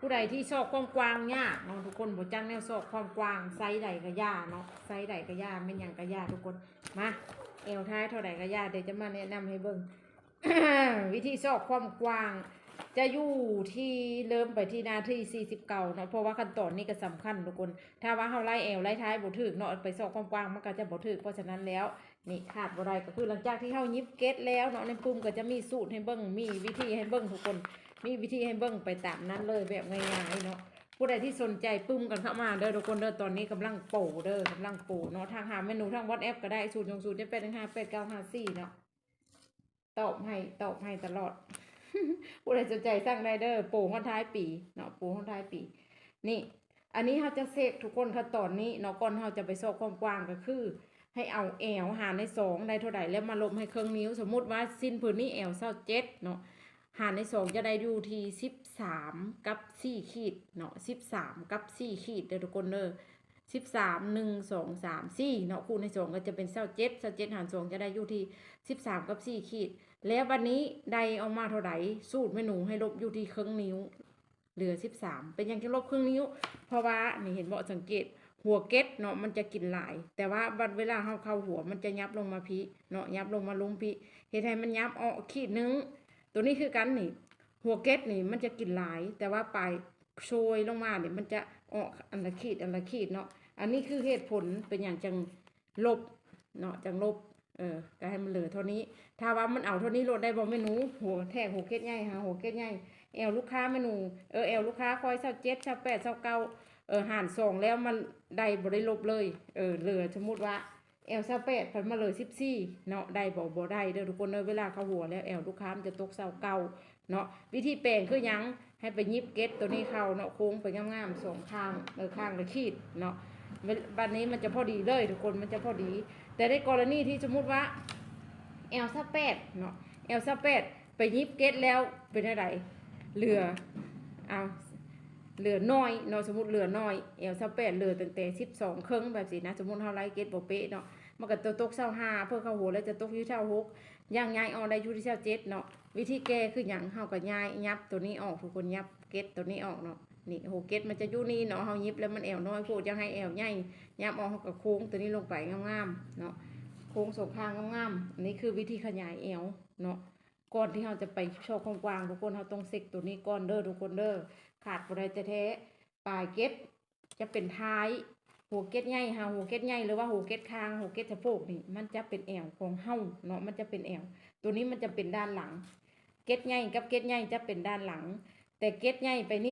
ຜູ້ໃດທີ່ຊອກຄວາມກວ້າງຍາກເນາະທຸກຄົນ ບໍ່ຈັກແນວຊອກຄວາມກວ້າງ ໄຊໃດກໍຢ່າເນາະ ໄຊໃດກໍຢ່າ ແມ່ນຫຍັງກໍຢ່າທຸກຄົນ. ມາ ແອວທ້າຍເທົ່າໃດກໍຢ່າ ດຽວຈະມາແນະນຳໃຫ້ເບິ່ງ ວິທີຊອກຄວາມກວ້າງ ຈະຢູ່ທີ່ ເລີ່ມໄປທີ່ໜ້າທີສີ່ສິບເກົ້າເນາະ ເພາະວ່າຂັ້ນຕອນນີ້ກໍສຳຄັນທຸກຄົນ. ຖ້າວ່າເຮົາໄລ່ແອວໄລ່ທ້າຍບໍ່ຖືກເນາະ ໄປຊອກຄວາມກວ້າງມັນກໍຈະບໍ່ຖືກ. ເພາະສະນັ້ນແລ້ວ ນີ້ຂາດບໍ່ໄດ້ກໍຄື ຫຼັງຈາກທີ່ເຮົາຫຍິບເກັດແລ້ວເນາະ ໃນປຸ່ມກໍຈະມີສູດໃຫ້ເບິ່ງ ມີວິທີໃຫ້ເບິ່ງທຸກຄົນ ມີວິທີໃຫ້ເບິ່ງໄປຕາມນັ້ນເລີຍ ແບບງ່າຍໆເນາະ. ຜູ້ໃດທີ່ສົນໃຈປຶ້ມກັນເຂົ້າມາເດີທຸກຄົນເດີ ຕອນນີ້ກຳລັງໂປເດີ ກຳລັງໂປເນາະ ທັກຫາແມ່ໜູທາງ WhatsApp ກໍໄດ້ ສູນສອງສູນເຈັດແປດໜຶ່ງຫ້າແປດເກົ້າຫ້າສີ່ເນາະ. ຕອບໃຫ້ ຕອບໃຫ້ຕະຫຼອດ ຜູ້ໃດສົນໃຈສັ່ງໄດ້ເດີ ໂປຮອດທ້າຍປີເນາະ ໂປຮອດທ້າຍປີ. ນີ້ ອັນນີ້ເຮົາຈະເຊັກທຸກຄົນ ຂັ້ນຕອນນີ້ເນາະ ກ່ອນເຮົາຈະໄປຊອກຄວາມກວ້າງ ກໍຄືໃຫ້ເອົາແອວຫານໃນສອງ ໄດ້ເທົ່າໃດ ແລ້ວມາລົບໃຫ້ເຄິ່ງນິ້ວ. ສົມມຸດວ່າສິ້ນຜືນນີ້ແອວຊາວເຈັດເນາະ ຫານໃນສອງຈະໄດ້ຢູ່ທີ່ສິບສາມກັບສີ່ຂີດເນາະ ສິບສາມກັບສີ່ຂີດເດີທຸກຄົນເດີ. ສິບສາມ ໜຶ່ງ ສອງ ສາມ ສີ່ເນາະ ຄູນໃຫ້ສອງກໍຈະເປັນຊາວເຈັດ ຊາວເຈັດຫານສອງຈະໄດ້ຢູ່ທີ່ສິບສາມກັບສີ່ຂີດ. ແລ້ວບັດນີ້ໄດ້ອອກມາເທົ່າໃດ ສູດແມ່ໜູໃຫ້ລົບຢູ່ທີ່ເຄິ່ງນິ້ວ ເຫຼືອສິບສາມ. ເປັນຫຍັງຈຶ່ງລົບເຄິ່ງນິ້ວ? ເພາະວ່ານີ້ ເຫັນບໍ່ ສັງເກດຫົວເກັດເນາະ ມັນຈະກິນຫຼາຍ ແຕ່ວ່າບັດເວລາເຮົາເຂົ້າຫົວ ມັນຈະຫຍັບລົງມາພີ້ເນາະ ຫຍັບລົງມາລຸ່ມພີ້ ເຮັດໃຫ້ມັນຫຍັບອອກຂີດໜຶ່ງ. ໂຕນີ້ຄືກັນນີ້ ຫົວເກັດນີ້ມັນຈະກິນຫຼາຍ ແຕ່ວ່າປາຍໂຊຍລົງມານີ້ ມັນຈະອອກອັນລະຂີດ ອັນລະຂີດເນາະ. ອັນນີ້ຄືເຫດຜົນເປັນຫຍັງຈັ່ງລົບເນາະ ຈັ່ງລົບ ເອີ ກໍໃຫ້ມັນເຫຼືອເທົ່ານີ້. ຖ້າວ່າມັນເອົາເທົ່ານີ້ໂລດ ໄດ້ບໍ່ແມ່ໜູ? ຫົວແທກຫົວເກັດໃຫຍ່ຫາຫົວເກັດໃຫຍ່ ແອວລູກຄ້າແມ່ໜູ ເອີ ແອວລູກຄ້າຂ້ອຍຊາວເຈັດ ຊາວແປດ ຊາວເກົ້າ ເອີ ຫານສອງແລ້ວມັນໄດ້ບໍ່ໄດ້ລົບເລີຍ ເອີ ເຫຼືອ ສົມມຸດວ່າ ແອວຊາວແປດ ພັດມາເລີຍສິບສີ່ເນາະ ໄດ້ບໍ່? ບໍ່ໄດ້ເດີທຸກຄົນເດີ ເວລາເຂົ້າຫົວແລ້ວແອວລູກຄ້າມັນຈະຕົກຊາວເກົ້າເນາະ. ວິທີແປງຄືຫຍັງ? ໃຫ້ໄປຫຍິບເກັດໂຕນີ້ເຂົ້າເນາະ ໂຄ້ງໄປງາມໆສອງຂ້າງ ເອີ ຂ້າງລະຂີດເນາະ ບັດນີ້ມັນຈະພໍດີເລີຍທຸກຄົນ ມັນຈະພໍດີ. ແຕ່ໃນກໍລະນີທີ່ສົມມຸດວ່າແອວຊາວແປດເນາະ ແອວຊາວແປດ ໄປຫຍິບເກັດແລ້ວເປັນແນວໃດ? ເຫຼືອ ເອົາ ເຫຼືອໜ້ອຍເນາະ ສົມມຸດເຫຼືອໜ້ອຍ ແອວຊາວແປດເຫຼືອຕັ້ງແຕ່ສິບສອງເຄິ່ງແບບຊີ້ນະ ສົມມຸດເຮົາໄລ່ເກັດບໍ່ເປະເນາະ ມັນກໍຕົກຊາວຫ້າ ເພິ່ນເຂົ້າຫົວແລ້ວຈະຕົກຢູ່ຊາວຫົກ ຢ່າງຍ້າຍອອກໄດ້ຢູ່ທີ່ຊາວເຈັດເນາະ. ວິທີແກ້ຄືຫຍັງ? ເຮົາກໍຍ້າຍ ຫຍັບໂຕນີ້ອອກ ທຸກຄົນຫຍັບເກັດໂຕນີ້ອອກເນາະ. ນີ້ ຫົວເກັດມັນຈະຢູ່ນີ້ເນາະ ເຮົາຫຍິບແລ້ວມັນແອວນ້ອຍໂພດ ຢາກໃຫ້ແອວໃຫຍ່ ຫຍັບອອກ ເຮົາກໍໂຄ້ງໂຕນີ້ລົງໄປງາມໆເນາະ ໂຄ້ງສອງຂ້າງງາມໆ. ອັນນີ້ຄືວິທີຂະຫຍາຍແອວເນາະ. ກ່ອນທີ່ເຮົາຈະໄປຊອກຄວາມກວ້າງ ທຸກຄົນ ເຮົາຕ້ອງເຊັກໂຕນີ້ກ່ອນເດີທຸກຄົນເດີ ຂາດບໍ່ໄດ້ແທ້ໆ. ປາຍເກັດຈະເປັນທ້າຍ ຫົວເກັດໃຫຍ່ຫາຫົວເກັດໃຫຍ່ ຫຼືວ່າຫົວເກັດຄາງ ຫົວເກັດສະໂພກນີ້ ມັນຈະເປັນແອວຂອງເຮົາເນາະ ມັນຈະເປັນແອວ ໂຕນີ້ມັນຈະເປັນດ້ານຫຼັງ ເກັດໃຫຍ່ກັບເກັດໃຫຍ່ຈະເປັນດ້ານຫຼັງ ແຕ່ເກັດໃຫຍ່ໄປ